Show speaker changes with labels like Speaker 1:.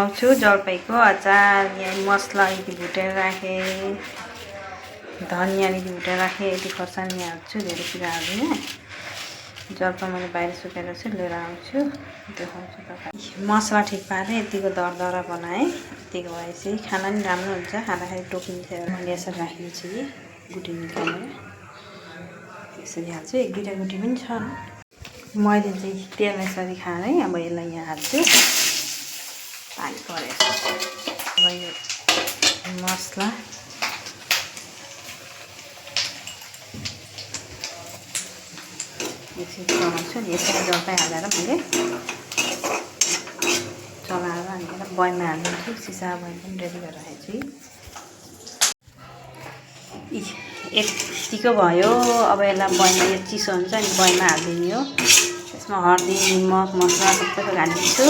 Speaker 1: बनाउँछु जलपाईको अचार। यहाँ मसला यति भुटेर राखेँ, धनियाँ यति भुटेर राखेँ, यति खोर्सानी हाल्छु, धेरै कुरा हाल्दिनँ। जलपाई मैले बाहिर सुकाएर चाहिँ लिएर आउँछु, देखाउँछु तपाईँलाई। मसला ठिक पारेँ, यतिको दरदरा बनाएँ। यतिको भएपछि खाना पनि राम्रो हुन्छ, खाँदाखेरि टोकिन्छ। मैले यसरी राखिदिन्छु कि गुटी निकालेर यसरी हाल्छु। एक दुईवटा गुटी पनि छन्। मैले चाहिँ तेल यसरी खाएँ। अब यसलाई यहाँ हाल्छु, पानी परेर। अब यो मसला एकछिन चलाउँछु। यसरी जलपाई हालेर मैले चलाएर अनि बयममा हालिदिन्छु। सिसा बयम पनि रेडी गरेर राखेको छु। यतिको भयो। अब यसलाई बयममा, यो चिसो हुन्छ अनि बयममा हालिदिने हो। यसमा हर्दी, निमक, मसला सबै थोक हालिदिन्छु।